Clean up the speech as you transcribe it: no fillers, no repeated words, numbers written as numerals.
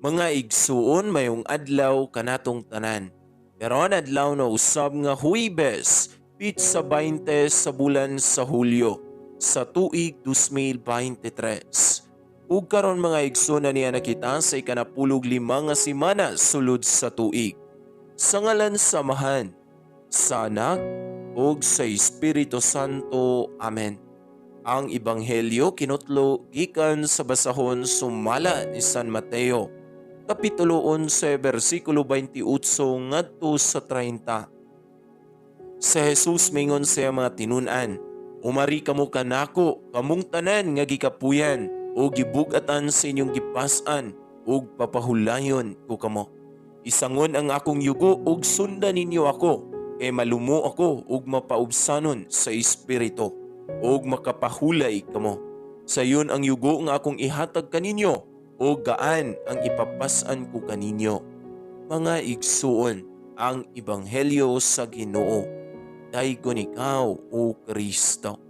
Mga igsuon, mayong adlaw kanatong tanan. Karon adlaw na usab nga Huwebes, pitsa 20 sa bulan sa Hulyo sa tuig 2023. Ug karon, mga igsoon, niya nakita sa 15 nga semana sulod sa tuig. Sa ngalan sa Amahan, sa Anak, ug sa Espiritu Santo. Amen. Ang Ebanghelyo kinutlo gikan sa basahon sumala ni San Mateo, Kapitulo 11, versikulo 28 ngadto sa 30. Si Jesus mingon sa iyang mga tinun-an, "Umari kamo kanako, kamong tanan nga gikapuyan o gibugatan sa inyong gipas-an, ug papahulayon ko kamo. Isangon ang akong yugo ug sundan ninyo ako, kay malumo ako ug mapaubsanon sa espiritu, ug makapahulay kamo. Sayon ang yugo nga akong ihatag kaninyo ug gaan ang ipapas-an ko kaninyo." Mga igsuon, ang Ebanghelyo sa Ginoo. Daygon ikaw, O Kristo.